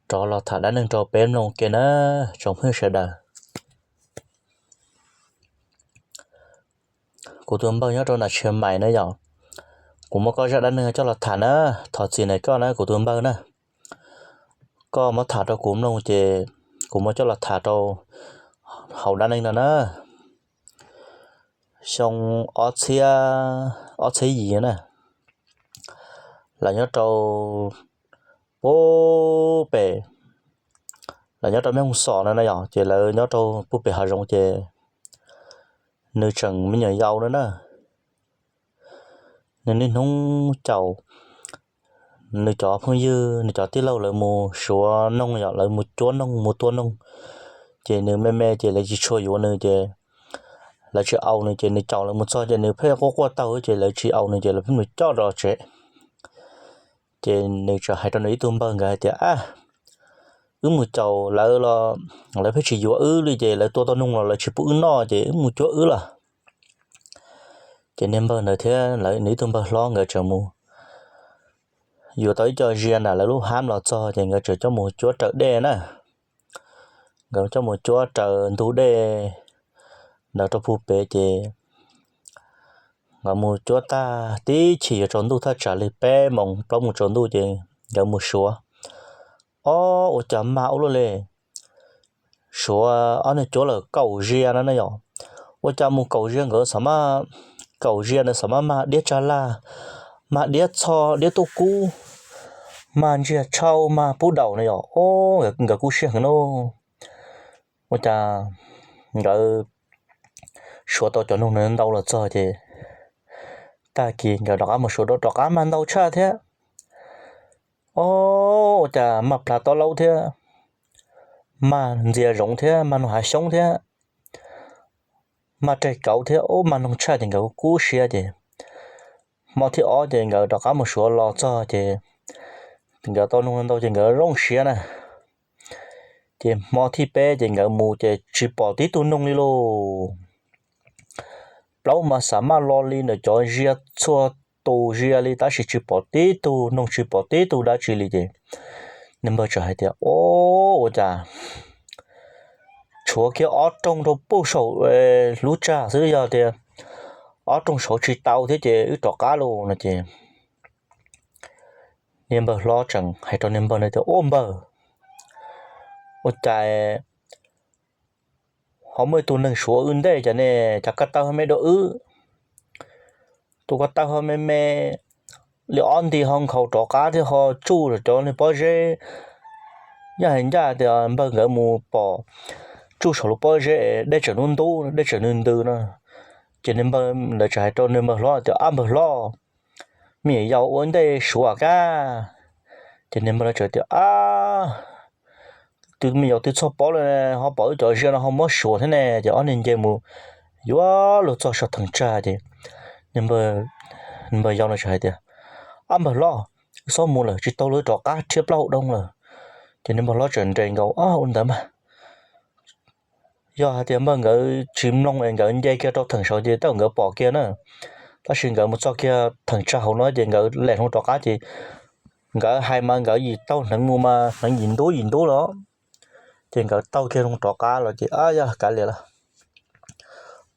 Rov los tham dab neeg rau peb mloog ke na, tsoom phooj ywg sawv daws. Kuv tus npawg nyob rau nram Tshiav Maim na yom, kuv muab koj zaj dab neeg coj los tham na, thov txim na koj na kuv tus npawg na. Koj muab tham rau kuv mloog ces kuv muab coj los tham rau hauv dab neeg no na. Xyoo ob txhiab, ob txhiab yim na, lawv nyob rau puag pem, lawv nyob rau Mej Hooj Xom no na yom, ces lawv nyob rau puag pem hav zoov ces nws tseem me nyuam yaus no na. Nws niaj hnub caum nws cov phooj ywg, nws cov tij laug lawv mus suav noog yom, lawv mus cuab noog mus tua noog, ces nws me me ces lawv tsis tshua yuav nws ces lawv tsis au nws ces nws caum lawv mus txog ces nws pheej quaj quaj taug ces lawv tsis au nws ces lawv pheej mus coj rau tsev. Ces nws txawm hais rau nws ib tug npawg nkawd hais tias, a, wb mus caum lawv los lawv pheej tsis yuav wb li ces lawv tua tau noog los lawv tsis pub wb noj ces wb mus cuab wb los. Ces niag npawg ntawd thiab lawv nws ib tug npawg hlob nkawd txawm mus yuav tau ib co zia nram lawv lub hab los txog ces nkawd txawm coj mus cuab raws dej na. Nkawd coj mus cuab raws ntug dej ntawd rau puag pem ces nkawd mus cuab tag tib chim yuav tsaus ntuj thaj tsam li peb moos plaub moos tsaus ntuj ces nkawd mus suav. Ob, ua cas mag ua luaj li, suav ob niag cuab lawm kaum zia no na yom. Ua cas mus kaum zia nkawd xav maj, kaum zia ntawd xav maj mag diab tsag laj, mag diab txho, diab tuj kub, mag ntsiag tshau, mag pub daum na yom. Ob, nkawd kub siab heev na. Ua cas nkawd suav tau cov noog ntau los txog ces tag kis nkawd rov qab mus suav rov qab mag ntau tshaj thiab. Ob, ua cas mag plhav taub laub thiab, mag ntxias zoov thiab, mag noog hav xyoob thiab, mag raig kauv thiab, ub, mag noog tshaj ces nkawd kub siab ces hmo thib ob ces nkawd rov qab mus suav los txog ces nkawd tau noog ntau ces nkawd zoo siab na. Ces hmo thib peb ces nkawd mus ces tsis pom tib tug noog li lauj. Plaub mas xav maj lo li ntawm cov zia txhua tus zia li tab sis tsis pom tib tug noog tsis pom tib tug dab tsi li ces niag npawg txawm hais tias, o, ua cas tshuav kiag ob rooj rau puag saum lub tsag xwb, yog tias ob rooj saud tsis tau thiab ces wb rov qab lauj no ces niag npawg hlob tseem hais rau niag npawg no tias, ua npawg, ua cas ho muaj ib tug neeg suav wb ntej cas ne, cas ko taw ho me dua wb, tus ko taw ho me me li ob nti ho nkhaus rov qab thiab ho tsuj cov niag pob zeb. Yog hais ncaj tias npawg nkawd mus pom tsuj saum lub pob zeb dej tseem ntub ntub, dej tseem ntws ntws no. Ces niag npawg ntawd txawm hais rau niag npawg hlob tias, ab npawg hlob, me nyuam yaus ua ntej suav kab. Ces niag npawg no txawm tias, ab, tus me nyuam twb txog pob lawm ho pom wb cov zia no ho muab suav thiab ne. Ces ob niag nce mus yuav luag txog saum theem tsag ces npawg yau no txawm hais tias, ab npawg hlob, wb xob mus lawm tsis tau luag rov qab rhiab plaub hau doo lawm. Ces niag npawg hlob txawm nres nkaus, ab, ua ntawd mas yog hais tias npawg nkawd tsis mloog es nkawd nce kiag rau theem saud ces tej zaum nkawd pom kiag na. Tab sis nkawd mus txog kiag theem tsag hauv no ces nkawd lem hlo rov qab ces nkawd hais mas nkawd yim taug hneev mus mas hneev yim ntub yim ntub los. Ces nkawd taug kiag hlo rov qab los ces, ab, yog kav liam los,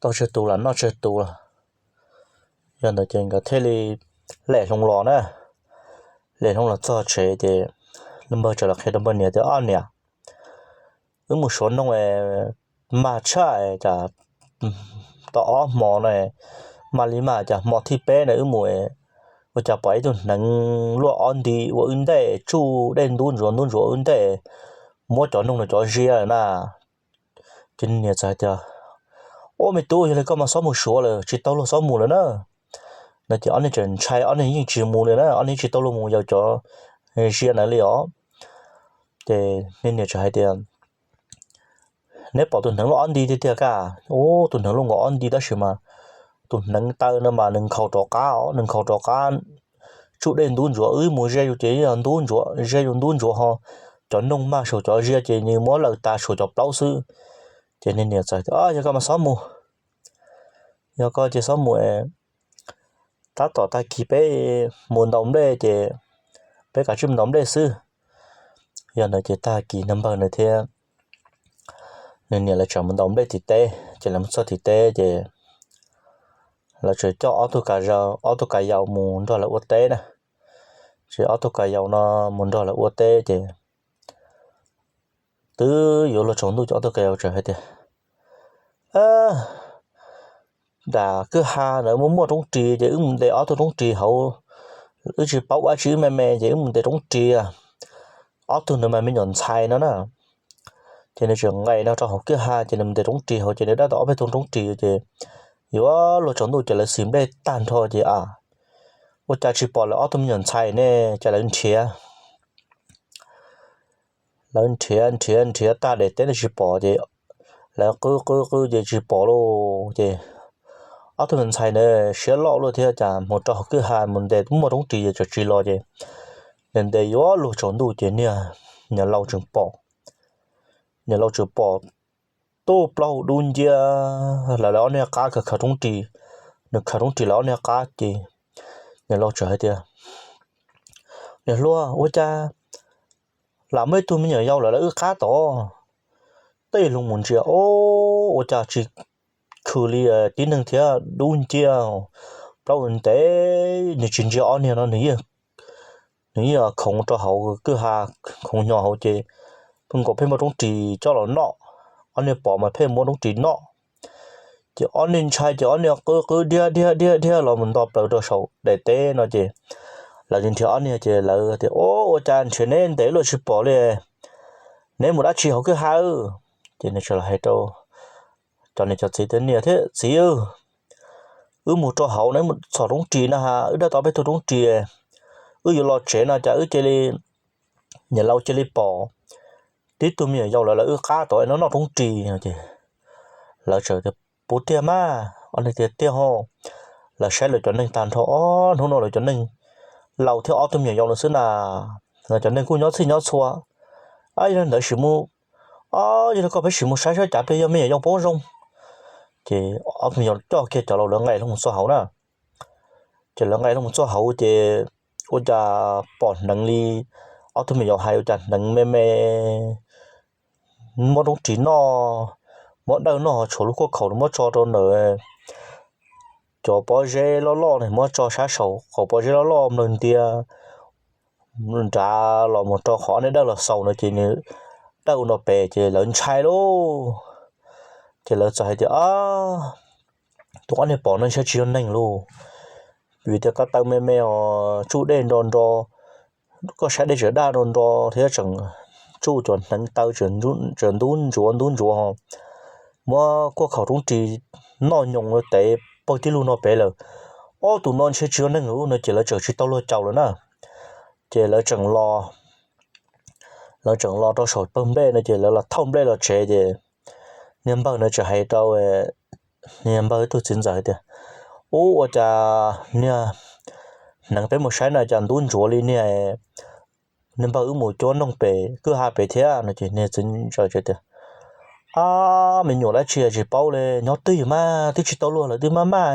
tau tsawg tus los noj tsawg tus los. Yog ntawd ces nkawd thiaj li lem hlo los na. Lem hlo los txog tsev ces npawg txawm los qhia rau npawg niam tias, ab niam, wb mus suav noog mag tshaj cas tau ob hmo no, mag li mag cas hmo thib peb no wb mus ua cas pom ib tug hneev luaj ob nti ua wb ntej, tsuj dej ntub ntsuav ntub ntsuav wb ntej, muab cov noog no cov zia na. Ces niam txawm hais tias, ua me tub, yog li koj mas xob mus suav lawm, tsis tau luag xob mus lawm na. No ces ob niag txawm ntshai, ob niag yeej tsis mus li na, ob niag tsis tau luag mus yawm cov zia ntawd li os. Ces niag niam txawm hais tias, neb pom tus hneev luaj ob nti tiag tiag kaj? Ub, tus hneev luaj nkaus ob nti tab sis mas tus hneev taw no mas nws nkhaus rov qab os, nws nkhaus rov qab tsuj dej ntub ntsuav, wb mus ze yus ces yog ntub ntsuav, ze yus ntub ntsuav ho cov noog mag saum cov zia ces nws muab lawm tas saum cov plaub xwb. Ces niag niam txawm tias, yog koj mas xob mus, yog koj ces xob mus, tab tom tag kis peb mus ntaus nplej ces peb kav tsij mus ntaus nplej xwb. Yog ntawd ces tag kis niag npawg ntawd thiab nws niam lawv tseem mus ntaus nplej tim teb, ces lawv mus txog tim teb ces lawv tseem coj ob tug ka, ob tug ka yau mus nrog lawv ua teb na. Ces ob tug ka yau no mus nrog lawv ua teb ces twb yuav luag tsaus ntuj ces ob tug ka yau tseem hais tias, Nram kwj ha ntawd muaj muaj roob ris ces wb mus ntes ob tug roob ris hauv, wb tsis paub ua tsi wb me me ces wb mus ntes roob ris, ob tug ntawd mas me nyuam ntxhais no na. Ces nws tseem nqes no rau hauv kwj ha ces nws mus ntes roob ris hauv ces nws dab tau ob peb tug roob ris ces yuav luag tsaus ntuj ces lawv xis nplej tag nrho ces a, ua cas tsis pom lawv ob tug me nyuam ntxhais ne, ces lawv nrhiav lawv nrhiav nrhiav nrhiav tag daim teb no tsis pom ces lawv qw qw qw ces tsis pom lauj. Ces ob tug me ntxhais ntawd siab loj luaj thiab cas mus rau hauv kwj ha mus ntes muaj roob ris es tsis los ces ntes ntes yuav luag tsaus ntuj ces niag, niam laus tseem pom, niam laus tseem pom tub plaub hau dub nciab, lawv ob niag qab khaws khaws roob ris, nws khaws roob ris lawv ob niag qab ces niam laus tseem hais tias, Niam hluas, ua cas lam muaj ib tug me nyuam yau lawv lawv wb qab tod? Tej loo mus ntsia, o, ua cas tsis khw li tib neeg thiab, dub nciab, plaub ntev, nws tsis ntsia ob niag no nws yeej khoov rau hauv kwj ha, khoov hnyo hauv ces pheej nkaus pheej muab roob ris coj los noj, ob niag pom mas pheej muab roob ris noj. Ces ob niag ntshai ces ob niag qw qw dhia dhia dhia dhia los mus nto plaws rau saum daim teb no ces lawv nrhiav ob niag ces lawv tias, O, ua cas nrhiav neb ntev luaj tsis pom li, neb mus dab tsi hauv kwj ha? Ces nws tseem los hais rau cov niam cov txiv tias, Niam thiab txiv, wb mus rau hauv no wb mus txhom roob ris na ha, wb dab tau peb tug roob ris, wb yuav los tsev no cas wb cia li, niam laus cia li pom tib tug me nyuam yaus lawv lawv wb qab tod no noj roob ris no ces lawv tseem tias, Puas tiag mas? Ob niag tias, Tiag ho. Lawv saib lawv cov neeg tag nrho, o, hnub no lawv cov neeg laus thiab ob tug me nyuam yaus no xwb na, lawv cov neeg kuj nyob txhij nyob txhua. Yog li ntawd sim mus, o, yog li koj peb sim mus saib saib cas pliag yog me nyuam yaus poob zoo. Ces ob tug me nyuam coj kiag cov laus lawv nqes los txog hauv na. Ces lawv nqes los txog hauv ces ua cas pom hneev li ob tug me nyuam yaus hais, ua cas hneev me me, muab roob ris noj, muab dawj noj, tshuav lub kuaj khaum muab tso rau ntawm cov pob zeb loj loj ne, muab tso sab saum qaum pob zeb loj loj mlaws ntia nrad los mus rau qhov ob niag dawj los xaus no ces nws dawj ua nto pem ces lawv ntshai lauj. Ces lawv txawm hais tias, Tus ob niag pom no ntshe tsis yog neeg lauj, vim tias ko taw me me os, tsuj dej nro nro, koj saib dej tseem daj nro nro thiab tseem tsuj cov hneev taw tseem ntub ntsuav ntub ntsuav, muab kuaj khaum roob ris noj nyoos tev pawg tib lug no pem lawm. Ob tug no ntshe tsis yog neeg lauj no ces lawv tseem tsis tau luag caum lawm na. Ces lawv tseem los, lawv tseem los rau saum pawg nplej no ces lawv los thauj nplej los tsev ces niag npawg na tseem hais rau niag npawg ib tug txiv ntxawm hais tias, Ub, ua cas niag hneev peb mus saib na cas ntub ntsuav li niag, niag npawg, wb mus cuab noog pem kwj ha pem thiab no ces niag txiv ntxawm tias, Ab, me nyuam dab tsi tsis paub li, nyob twj ywm mas twb tsis tau luag lawm twb maj maj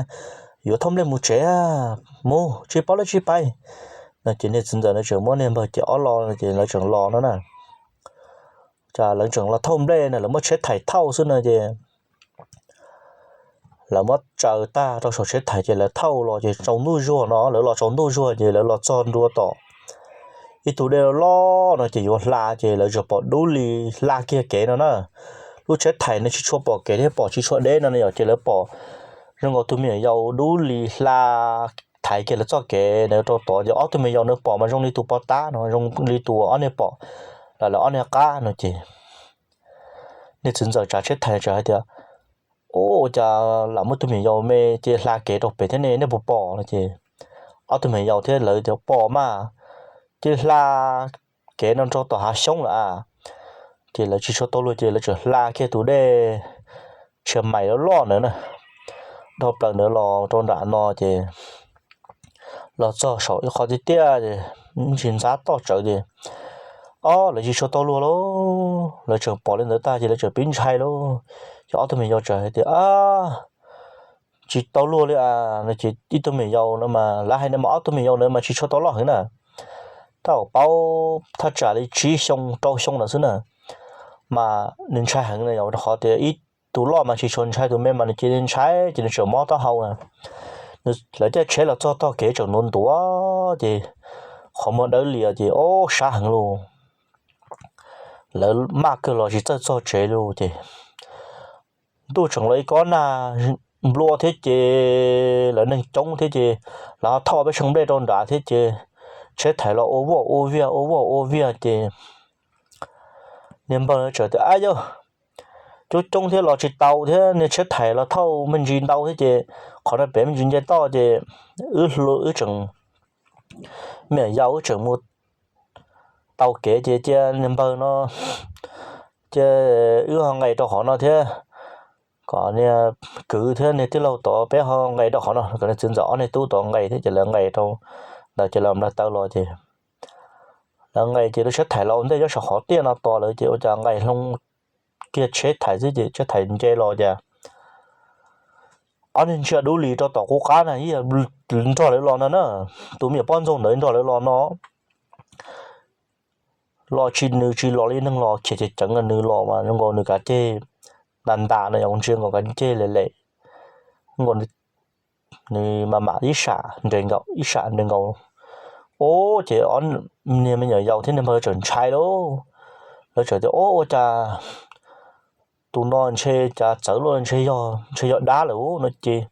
yuav thauj nplej mus tsev, mus tsis paub dab tsi pais. No ces niag txiv ntxawm no tseem muab niag npawg ces ob lo ces lawv tseem los no na. Cas lawv tseem los thauj nplej no, lawv muab tsheb thaim thauj xwb no ces lawv muab tsaws tag rau saum tsheb thaim ces lawv thauj los ces tsaus ntuj zuag no, lawv los tsaus ntuj zuag ces lawv los txog ntua tom ib tug dej loj no ces yuav hla ces lawv tsuas pom dub li hla kiag kev no na. Lub tsheb thaim no tsis tshua pom kev thiab pom tsis tshua deb no yom, ces lawv pom zoo nkaus tus me nyuam yaus dub li hla thaiv kiag lawv txoj kev na rau tod ces ob tug me nyuam yaus na pom mas zoo li tus pov tab no, zoo li tus ob niag pom lawv ob niag qab no ces niag txiv ntxawm tsav tsheb thaim tseem hais tias, Ub, ua cas lam muaj tus me nyuam yaus me ces hla kev rau pem thiab ne, nej puas pom no ces ob tug me nyuam yaus thiab lawv tias, Pom mas, ces hla kev no nrog tom hav xyoob lawm a. Ces lawv tsis tshua tau luag ces lawv tseem hla kiag tus dej tshia mais loj loj ntawd na, dhau plaws ntawd los rau nram no ces los txog saum ib qho tiaj tiaj ces tsis ntxav toj tsawv ces ob lawv tsis tshua tau luag lauj, lawv tseem pom li ntawd tag ces lawv tseem pib ntshai lauj. Ces ob tug me nyuam yaus tseem hais tias, Tsis tau luag li a, no ces ib tug me nyuam yaus no mas lawv hais no mas ob tug me nyuam yaus ntawd mas tsis tshua tau loj heev na. tab tom paub thaj tsam li tsib xyoo rau xyoo ntawd xwb na, mas nws ntshai heev na, yog rau qhov tias ib tus loj mas tsis tshua ntshai, tus me mas nws cia li ntshai ces nws tseem mob taub hau na. Lawv caij tsheb los txog tog kev tseem ntuav ntuav ces qhov muag dawb lias ces ob sab heev lauj. Lawv maj kawg los tsis txawj txog tsev lauj ces ntuj tseem los ib kob nag nplua thiab ces lawv neeg coob thiab ces lawv ho thauj peb tsheej nplej rau nrad thiab ces tsheb thais los ua vuaj ua viag ua vuaj ua viag ces niag npawg txawm tias, Ab yog, coob coob thiab los tsis tau thiab, niag tsheb thais los thauj me ntsis ntau thiab ces qhov no pem me ntsis nce toj ces wb, wb tseem me nyuam yaus wb tseem mus tau kev ces cia niag npawg no, cia wb ho nqes rau qhov no thiab, kom niag kwv thiab niag tij laug tod peb ho nqes rau qhov no, kom niag txiv ntxawm ob niag tub tod nqes thiab ces lawv nqes rau ntawd ces lawv npla taw los ces lawv nqes ces lub tsheb thais los ua ntej nyob saum qhov tiaj no tos lawv ces ua cas nqes hlo kiag tsheb thais xwb ces tsheb thais nce los ces ob niag ntsia dub li rau tom qub qab na, nrog lawv los no na, tus me nyuam poj ntxoog ntawd nrog lawv los no los tsis, nws tsis los li neeg los khiav ceev ceev, nws los mas zoo nkaus nws kav ceg ntas ntas no, yog ntsia nkaus kav ceg lem lem, nws mam mam ib sam nres nkaus ib sam nres nkaus. Ub ces niag me nyuam yaus thiab niag npawg txawm ntshai lauj, lawv txawm tias, Ub, ua cas tus no ntshe cas txawv luaj, ntshe yog, ntshe yog dab lawm no ces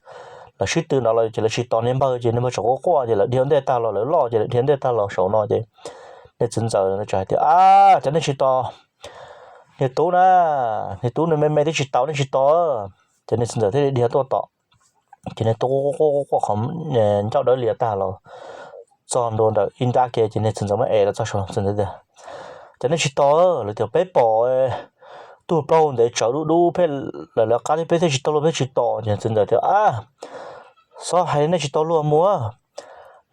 lawv sib tw no los ces lawv tsis tos niag npawg ces niag npawg tseem quaj quaj ces lawv dhia ntej tag los, lawv loj ces lawv dhia ntej tag los saum no ces niag txiv ntxawm txawm hais tias, Ab, cov nej tsis tos niag tub na, niag tub nws me me twb tsis tau, nej tsis tos. Ces niag txiv ntxawm thiaj li dhia tuaj tom, ces niag tub quaj quaj quaj qhov ncauj dawb lias tag los txog ntua ntawm ib nrab ke ces niag txiv ntxawm muab ev los txog saum, txiv ntxawm tias, Cov nej tsis tos, lawv tias peb pom tug plaub hau ntev tsawv dub dub pheej lawv lawv qab thiab peb thiaj tsis taug luaj, peb tsis tos. Ces txiv ntxawm tias, Ab, txhob hais nej tsis taug luaj mus.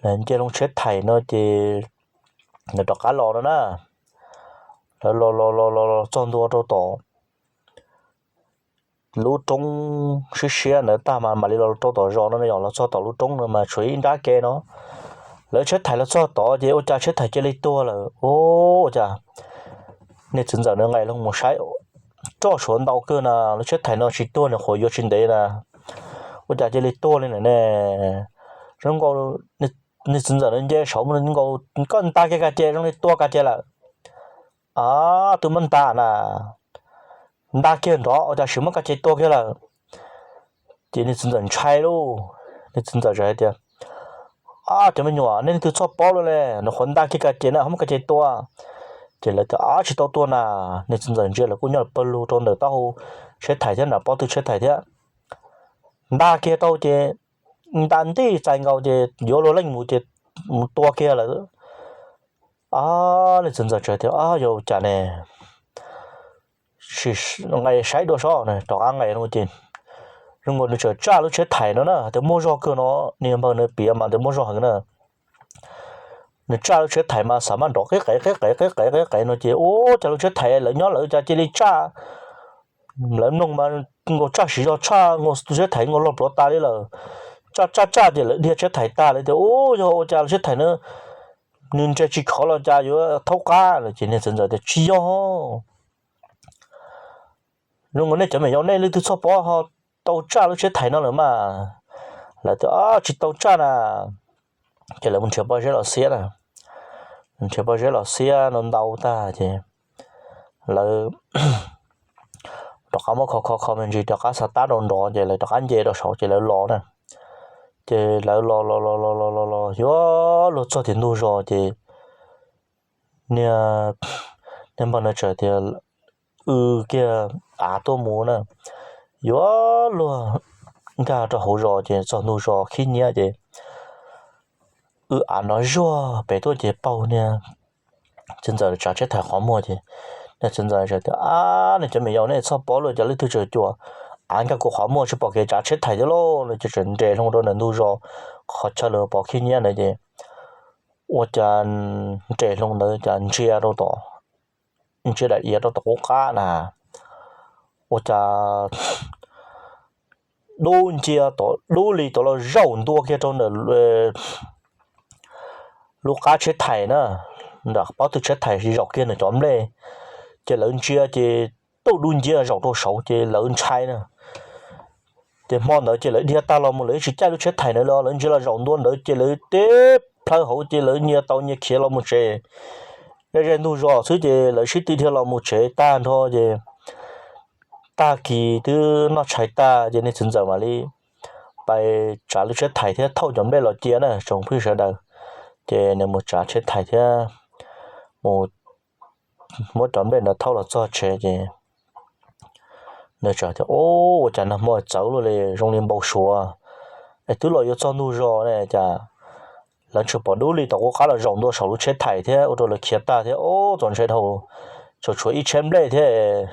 Lawv nce loo tsheb thais no ces lawv rov qab los no na. Lawv los los los los txog ntua rau tom lub roob siab siab ntawd tag mas mam li los rau tom zos no, yog los txog tom lub roob no mas tshuav ib nrab ke no. Lawv tsheb thais los txog tod ces ua cas tsheb thais cia li tuag lawm. Ua cas niag txiv ntxawm nws nqes loo mus saib, roj suav ntau kawg na, lub tsheb thais no tsis tuag nws qhuav yuav tsis ntev na, ua cas cia li tuag li na ne. Zoo nkaus niag txiv ntxawm nws nce saud nkaus, koj nta kiag ka ces zoo li tuag ka ces lawm. A, twb muab nta na, nta kiag nrov ua cas tsis muab ka ces tua kiag lawm. Ces niag txiv ntxawm ntshai lauj, niag txiv ntxawm txawm hais tias, Ab, cov me nyuam, nej leej twg txhob paub luaj li, nws qhuav nta kiag ka ces na, ho muab ka ces tua. Ces lawv tias, Ab, tsis tau tua na. Niag txiv ntxawm ntsia lawv kuj nyob pawg lug rau ntawm taub hau tsheb thais thiab nram pob tw tsheb thais thiab, nta kiag tau ces nta ntij txais nkaus ces yuav luag leej mus ces mus tua kiag lawm. A, niag txiv ntxawm txawm tias, Ab, yog cas ne, nqes saib dua sob. Rov qab nqes no ces zoo nkaus nws txawm tsaj lub tsheb thais no na, tias muaj zog kawg no, niag npawg nws piav mas tias muaj zog heev na. Nws tsaj lub tsheb thais mas xav mas nrov qib qev qib qev qib qev qib qev no ces ua cas lub tsheb thais lawv nyob lawv cas cia li tsaj, lawv mloog mas nkaus tsaj siv zog tshaj nkaus tus tsheb thais nkaus log pluav tas li lawm. Tsaj tsaj tsaj ces lawv dhia tsheb thais tag lawv tias, Ub, yog ua cas lub tsheb thais na, nws nres tsis khov los cas yuav thaub qab lawm. Ces niag txiv ntxawm tias, Tsis yog. Zoo nkaus nej cov me nyuam yaus nej leej twg txhob pov ho tau tsaj lub tsheb thais no lawm mas. Lawv tias, Tsis tau tsaj na. Ces lawv mus nrhiav pob zeb los xiab na. Nrhiav pob zeb los xiab no ntau tag ces lawv rov qab muab kho kho kho me ntsis rov qab xa tab rau nrov ces lawv rov qab nce rau saud ces lawv los na. Ces lawv los los los los los los los yuav luag txog tim ntug zos ces niag, niag npawg no txawm tias, W kiag av tuaj mus na, yuav luag nkag rau hauv zos ces txog ntug zos khib nyiab ces w av nrov zuag pem tuaj ces paug niag txiv ntxawm tsav tsheb thais qhov muag ces niag txiv ntxawm tias, Ab, nej cov me nyuam yaus nej txhob pov luaj, cas leej twg txawm cuam av nkag kuv qhov muag tsis pom kev tsav tsheb thais thiab lauj. No ces txawm nres hlo rau ntawm ntug zos qhov chaw lawv pov khib nyiab ntawd ces ua cas nres hlo ntawd cas ntsia rau tom, ntsia daim iav rau tom qub qab na, ua cas dub ncia tom dub li tom los zaum ntua kiag rau ntawm lub qab tsheb thais na. nram pob tw tsheb thais zaum kiag nws cov nplej, ces lawv ntsia ces tuj dub nciab zaum rau saud ces lawv ntshai na. Ces hmo ntawd ces lawv dhia tag los mus lawv yeej tsis caij lub tsheb thais ntawd li, lawv ntsia los zaum ntua ntawd ces lawv tib plhaw hauv ces lawv nyias tau nyias khiav los mus tsev. Ze ze ntug zos xwb ces lawv sib tw dhia los mus tsev tag nrho ces tag kis twb noj tshais tag ces niag txiv ntxawm mam li pais tsav lub tsheb thais thiab thauj cov nplej los cia na tsoom phooj ywg sawv daws. Ces nws mus tsav tsheb thais thiab mus muab cov nplej ntawd thauj los txog tsev ces nws txawm tias, Ua cas nag hmo txawv luaj li, zoo li npau suav es twb los yuav txog ntug zos ne cas lawv tseem pom dub li tom qub qab los zaum ntua saum lub tsheb thais thiab ua rau lawv khiav tag thiab, ub, txaus ntshai dhau, tseem tshuav ib tsheb nplej thiab.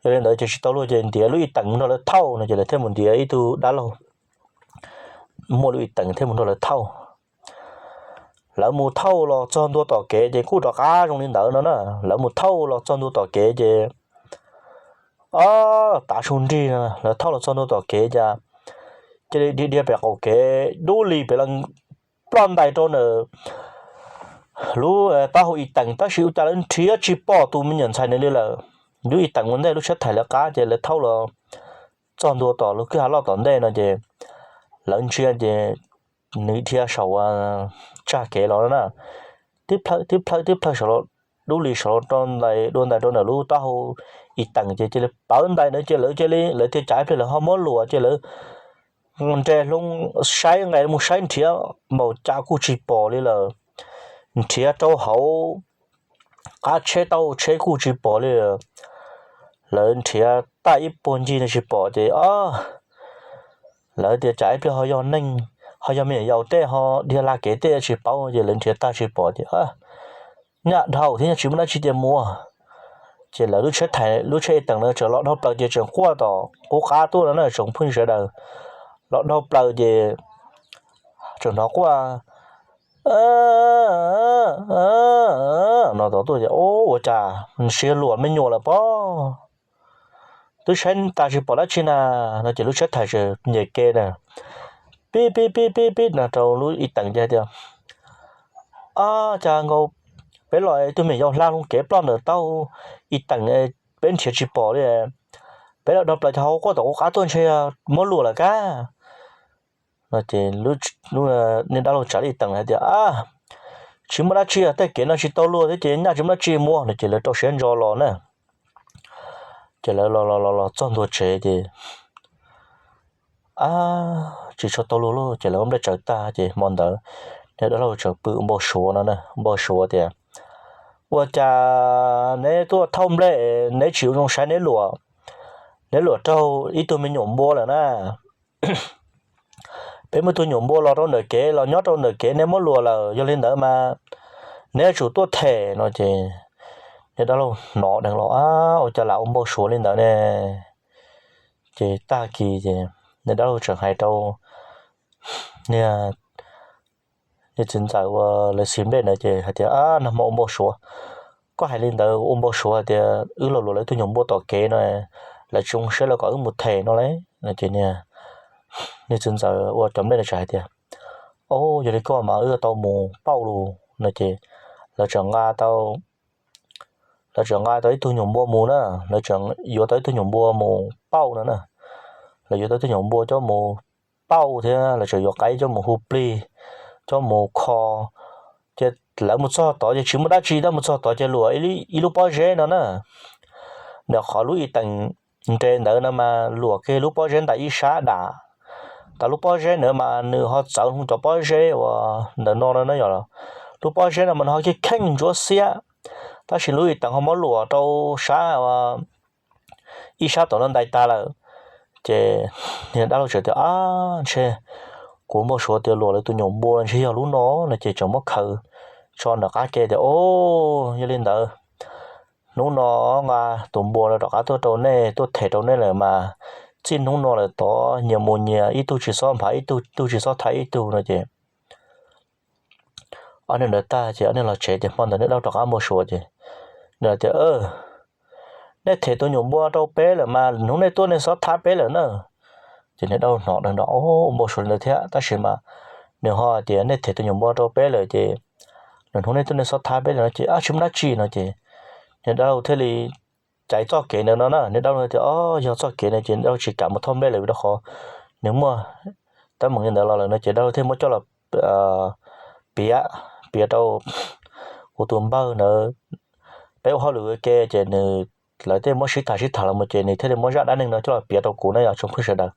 Yog li ntawd ces tsis tau luag ces ntiav lub ib teem mus nrog lawv thauj no ces lawv thiaj mus ntiav ib tug dab laug muaj lub ib teem thiaj mus nrog lawv thauj. Lawv mus thauj los txog ntua tom kev ces kuj rov qab zoo li ntawd no na. Lawv mus thauj los txog ntua tom kev ces, o, tav su nrig no lawv thauj los txog ntua tom kev cas cia li dhia dhia pem qaum kev dub li pem, ploj ntais rau ntawm lub taub hau ib teem tab sis ua cas lawv nrhiav tsis pom tus me nyuam ntxhais ntawd li lawm. Lub ib teem ua ntej lub tsheb thais lawv qab ces lawv thauj los txog ntua tom lub kwj ha loj tom ntej no ces lawv ntsia ces nws dhia saum tsag kev los no na, tib plhaw tib plhaw tib plhaw saum los dub li saum los rau ntais dua ntais rau ntawm lub taub hau ib teem ces cia li pawv ntais ntawd ces lawv cia li lawv thiaj cav ib pliag lawv ho muab luam ces lawv nres hlo saib nqes mus saib nrhiav npaum cas kuj tsis pom li lawm. Nrhiav rau hauv qab tsheb taub hau tsheb kuj tsis pom li. Lawv nrhiav tag ib puag ncig no tsis pom ces, o, lawv tias tsam ib pliag ho yog neeg, ho yog me nyuam yaus tej ho dhia laj kev tej tsis paub ces lawv nrhiav tag tsis pom ces, nyaj dhau thiab nyaj tsis muaj dab tsi ces mus. Ces lawv lub tsheb thais lub tsheb ib teem na tseem los dhau plaws ces tseem quaj tom qub qab tuaj no na tsoom phooj ywg sawv daws. Los dhau plaws ces tseem hnov quaj no tom tuaj ces, ua cas ntshe luam me nyuam lawm pob, twb saib tas tsis pom dab tsi na. No ces lub tsheb thais tseem nyem ke na, pib pib pib pib pib no rau lub ib teem ces hais tias, o, cas nkaus peb los tus me nyuam yaus hla hlo kev ploj ntawm taub hau ib teem, peb nrhiav tsis pom li. Peb los dhau plaws ces ho quaj tom qub qab tuaj ntshe muab luam lawm kab. No ces niag dab laug tsav lub ib teem hais tias, tsis muaj dab tsi, tej kev no tsis tau luag thiab ces nyaj tsis muaj dab tsi mus no ces lawv rau siab ntso los na. Ces lawv los los los los txog ntua tsev ces, a, tsis tshua tau luag lauj ces lawv muab nplej tsaws tag ces hmo ntawd niag dab laug tseem pw ua npau suav no na, npau suav tias, ua cas neb tuaj thauj nplej neb tsis ua zoo saib neb luam, neb luam raug ib tug me nyuam npua lawm na. Peb muaj tus nyuam npua los rau ntawm kev los nyob rau ntawm kev neb muab luam lawm, yog li ntawd mas neb yuav tsum tuaj them no ces niag dab laug hnov dheev los, a, ua cas lam ua npau suav li ntawd ne. Ces tag kis ces niag dab laug tseem hais rau niag txiv ntxawm uas lawv xis nplej ntawd ces hais tias, a, nag hmo ua npau suav, koj hais li ntawd ua npau suav hais tias wb los luam lawv tus nyuam npua tom kev no, lawv tsis zoo siab lawv kom wb mus them no lauj no ces niag txiv ntxawm uas cov nplej no tseem hais tias, o, yog li koj mas wb tau mus pauj los no ces lawv tseem nqa tau lawv tseem nqa tau ib tug nyuam npua mus na, lawv tseem yuav tau ib tug nyuam npua mus pauj no na. Lawv yuav tau ib tug nyuam npua coj mus pauj thiab lawv tseem yuav qaib coj mus hu plig, coj mus kho. Ces lawv mus txog tod ces tsis muaj dab tsi, tab mus txog tod ces luam ib lub pob zeb no na. Ntawm qhov lub ib teem nres ntawd no mas luam kiag lub pob zeb ntais ib sab dam. Tam lub pob zeb ntawd mas nws ho txawv hlo cov pob zeb uas ntawm no no na yom. Lub pob zeb no mas nws ho kheej kheej ntsuab xiab, tab sis lub ib teem ho muab luam rau sab ib sab tom no ntais tag lawm. Ces niag dab laug tseem tias, a, ntshe kuv npau suav tias luam lawv tus nyuam npua ntshe yog lub no no ces tseem muab khaws tso nram qab ke tias, o, yog li ntawd hnub no nqa tus npua no rov qab tuaj rau nej, tuaj them rau nej lawm mas txij hnub no lawm tod nyias mus nyias, ib tug tsis txhob nphav ib tug, tug tsis txhob thaiv ib tug no ces ob niag ntawd tag ces ob niag los tsev ces hmo ntawd niag dab laug rov qab npau suav ces nws tias, nej them tus nyuam npua rau peb lawm mas hnub nej tuaj nej txhob thaiv peb lawm na. Ces niag dab laug hnov dheev los, o, npau suav li ntawd thiab tab sis mas nws ho tias nej them tus nyuam npua rau peb lawm ces Nws hnub nej tuaj nej xob thab peb lawm no ces, Ab, tsis muaj dab tsi no ces, nws dab laug thiaj li caiv txoj kev ntawd no na. Nws dab laug tias, O, yog txoj kev no ces nws dab laug tsis kam mus thauj nplej lawm vim rau qhov nws muaj teeb meem li ntawd los lawm no ces dab laug thiaj muab coj los piav, piav rau kuv tus npawg ntawd. Peb ua hauj lwm ua ke ces nws, lawv thiaj muab sib tham sib tham los mus ces nws thiaj li muab zaj dab neeg no coj los piav rau kuv na yog tsoom phooj ywg sawv daws.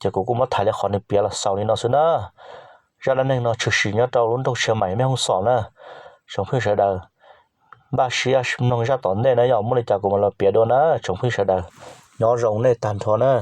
Ces kuv kuj muab tham li qhov nws piav los xaus li no xwb na. Zaj dab neeg no tshwm sim nyob rau lub nroog Tshiav Maim, Mej Hooj Xom na. Tsoom phooj ywg sawv daws, npaj siab mloog zaj tom ntej na, yog muaj li cas kuv mam los piav dua na tsoom phooj ywg sawv daws. Nyob zoo nej tag nrho na.